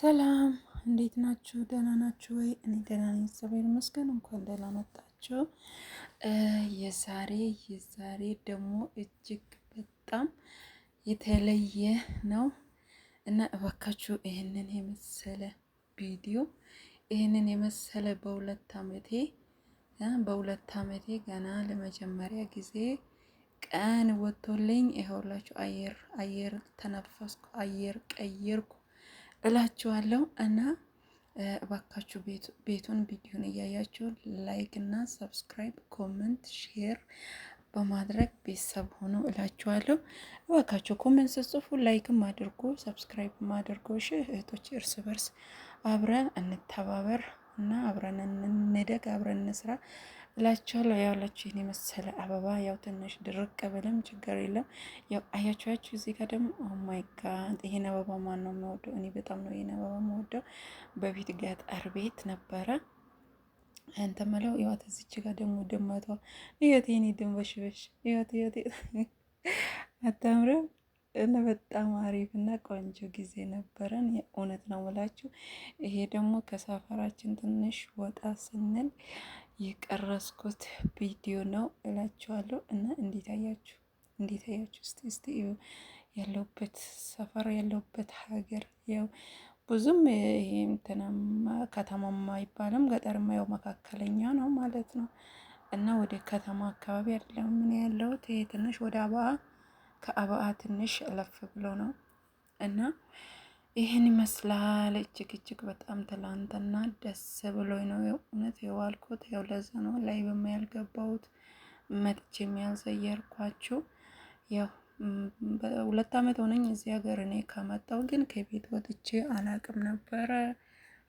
ሰላም እንዴት ናችሁ? ደህና ናችሁ ወይ? እኔ ደህና ነኝ፣ እግዚአብሔር ይመስገን። እንኳን ደህና መጣችሁ። የዛሬ ደግሞ እጅግ በጣም የተለየ ነው እና እባካችሁ ይህንን የመሰለ ቪዲዮ፣ ይህንን የመሰለ በ2 አመቴ ገና ለመጀመሪያ ጊዜ ቀን ወጥቶልኝ ይኸውላችሁ አየር አየር ተነፈስኩ፣ አየር ቀየርኩ እላችኋለሁ። እና እባካችሁ ቤቱን ቪዲዮን እያያችሁ like እና subscribe፣ comment፣ share በማድረግ ቤተሰብ ሆኑ እላችኋለሁ። እባካችሁ comment ስትጽፉ like ም አድርጎ subscribe ም አድርጎ፣ እሺ እህቶች፣ እርስ በርስ አብረን እንተባበር እና አብረን እንደግ፣ አብረን እንስራ እላችኋለሁ። ያውላችሁ ይህን የመሰለ አበባ ያው ትንሽ ድርቅ ብልም ችግር የለም። ያው አያችኋችሁ እዚህ ጋር ደግሞ oh my God፣ ይሄን አበባ ማን ነው የሚወደው? እኔ በጣም ነው ይሄን አበባ የምወደው። በፊት ገጠር ቤት ነበረ አንተ መለው። ይዋት እዚች ጋር ደግሞ ድመቷ እያት፣ የኔ ድንበሽበሽ እያት፣ እያት፣ አታምርም? እና በጣም አሪፍ እና ቆንጆ ጊዜ ነበረን። የእውነት ነው የምላችሁ። ይሄ ደግሞ ከሰፈራችን ትንሽ ወጣ ስንል የቀረጽኩት ቪዲዮ ነው እላችኋለሁ። እና እንዴት አያችሁ? እንዴት አያችሁ? እስቲ እስቲ ያለሁበት ሰፈር፣ ያለሁበት ሀገር ያው ብዙም ይሄ እንትናማ ከተማማ አይባልም፣ ገጠርማ ያው መካከለኛ ነው ማለት ነው። እና ወደ ከተማ አካባቢ አይደለም ምን ያለሁት፣ ይሄ ትንሽ ወደ አባአ፣ ከአባአ ትንሽ አለፍ ብሎ ነው እና ይህን ይመስላል። እጅግ እጅግ በጣም ትላንትና ደስ ብሎኝ ነው እውነት የዋልኩት። ያው ለዛ ነው ላይ በማያልገባሁት መጥቼ የሚያልዘየርኳችሁ። ያው 2 አመት ሆነኝ እዚህ ሀገር እኔ ከመጣሁ፣ ግን ከቤት ወጥቼ አላቅም ነበረ።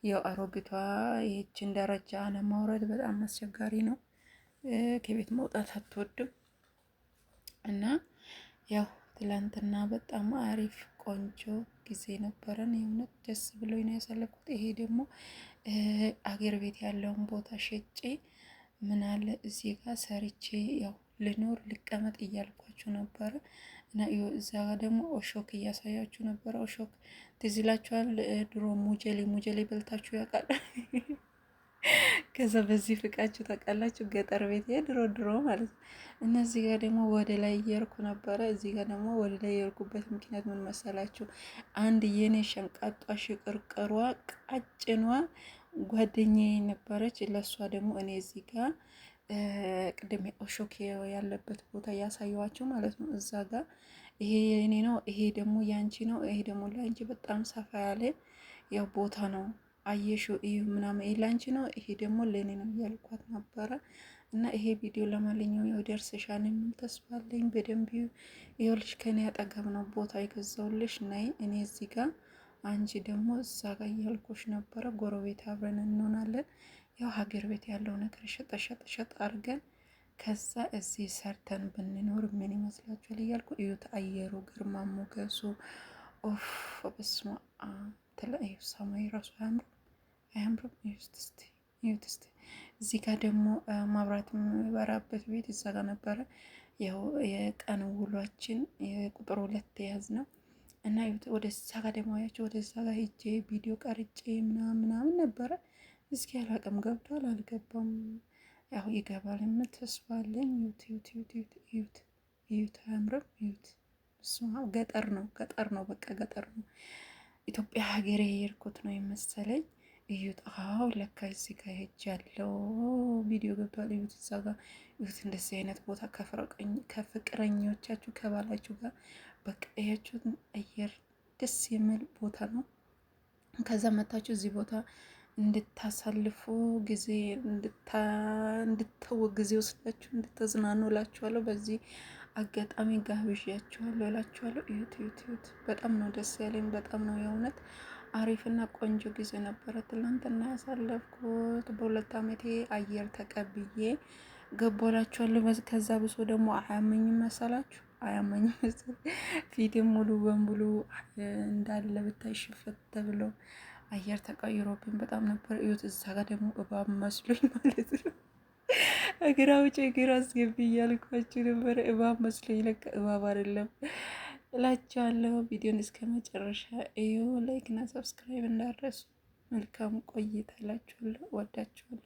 ያው አሮጊቷ ይህችን ደረጃ ለማውረድ በጣም አስቸጋሪ ነው። ከቤት መውጣት አትወድም እና ያው ትላንትና በጣም አሪፍ ቆንጆ ጊዜ ነበረን። የእውነት ደስ ብሎኝ ነው ያሳለፍኩት። ይሄ ደግሞ አገር ቤት ያለውን ቦታ ሸጬ ምን አለ እዚህ ጋር ሰርቼ ያው ልኖር ልቀመጥ እያልኳችሁ ነበረ እና እዛ ጋር ደግሞ ኦሾክ እያሳያችሁ ነበረ። ኦሾክ ትዝ ይላችኋል? ድሮ ሙጀሌ ሙጀሌ በልታችሁ ያውቃል? ከዛ በዚህ ፍቃችሁ ታውቃላችሁ? ገጠር ቤት የድሮ ድሮ ማለት ነው። እና እዚህ ጋር ደግሞ ወደ ላይ እየርኩ ነበረ። እዚህ ጋር ደግሞ ወደ ላይ የርኩበት ምክንያት ምን መሰላችሁ? አንድ የኔ ሸንቃጧ ሽቅርቅሯ ቀጭኗ ጓደኛዬ ነበረች። ለእሷ ደግሞ እኔ እዚህ ጋር ቅድም ኦሾክ ያለበት ቦታ እያሳየኋቸው ማለት ነው። እዛ ጋር ይሄ የኔ ነው፣ ይሄ ደግሞ ያንቺ ነው፣ ይሄ ደግሞ ለአንቺ በጣም ሰፋ ያለ ያው ቦታ ነው፣ አየሹ እዩ ምናምን፣ ይሄ ላንቺ ነው፣ ይሄ ደግሞ ለእኔ ነው እያልኳት ነበረ። እና ይሄ ቪዲዮ ለማንኛውም ያው ደርስሻል የሚል ተስፋ አለኝ። በደንብ ይኸውልሽ ከኔ አጠገብ ነው ቦታ የገዛሁልሽ፣ ነይ፣ እኔ እዚህ ጋር አንቺ ደግሞ እዛ ጋር እያልኩሽ ነበረ። ጎረቤት አብረን እንሆናለን። ያው ሀገር ቤት ያለው ነገር ሸጠ ሸጠ ሸጥ አድርገን ከዛ እዚህ ሰርተን ብንኖር ምን ይመስላችኋል እያልኩ። እዩት፣ አየሩ፣ ግርማ ሞገሱ፣ ኦፍ በስመ አብ! ተለያዩ ሰማይ ራሱ አያምርም? አያምርም? እዩት እስቲ፣ እዩት እስቲ። እዚህ ጋር ደግሞ መብራት የሚበራበት ቤት እዛ ጋር ነበረ። ያው የቀን ውሏችን የቁጥር 2 የያዝ ነው እና ወደዛ ጋር ደግሞ አያቸው፣ ወደዛ ጋር ሄጄ ቪዲዮ ቀርጬ ምናምን ምናምን ነበረ። እስኪ አላቅም ገብቷል አልገባም። ያው ይገባል የምል ተስፋ አለኝ። እዩት፣ እዩት፣ እዩት፣ እዩት፣ እዩት፣ እዩት፣ አያምርም? እዩት። ገጠር ነው፣ ገጠር ነው፣ በቃ ገጠር ነው። ኢትዮጵያ ሀገሬ የሄድኩት ነው የመሰለኝ። እዩት። አዎ ለካ እዚህ ጋር ሄጃለሁ። ቪዲዮ ገብቷል። እዩት፣ እዛ ጋር እዩት። እንደዚህ አይነት ቦታ ከፍቅረኞቻችሁ ከባላችሁ ጋር በቃ ያችሁት አየር ደስ የሚል ቦታ ነው። ከዛ መታችሁ እዚህ ቦታ እንድታሳልፉ ጊዜ እንድተው ጊዜ ወስዳችሁ እንድትዝናኑ እላችኋለሁ። በዚህ አጋጣሚ ጋብዣችኋለሁ እላችኋለሁ። እዩት፣ እዩት፣ እዩት። በጣም ነው ደስ ያለኝ። በጣም ነው የእውነት አሪፍና ቆንጆ ጊዜ ነበረ ትላንትና ያሳለፍኩት። በ2 አመቴ አየር ተቀብዬ ገባላችኋለሁ። ከዛ ብሶ ደግሞ አያመኝም መሰላችሁ? አያመኝም መሰለኝ። ፊቴም ሙሉ በሙሉ እንዳለ ብታይ ሽፍት ብሎ አየር ተቀይሮብኝ በጣም ነበር። እዩት፣ እዛ ጋር ደግሞ እባብ መስሎኝ ማለት ነው። እግር አውጪ እግር አስገቢ እያልኳችሁ ነበረ። እባብ መስሎኝ ለካ እባብ አይደለም። እላችኋለሁ። ቪዲዮን እስከ መጨረሻ እዩ። Like እና subscribe እንዳትረሱ። መልካም ቆይታ እላችኋለሁ። ወዳችኋለሁ።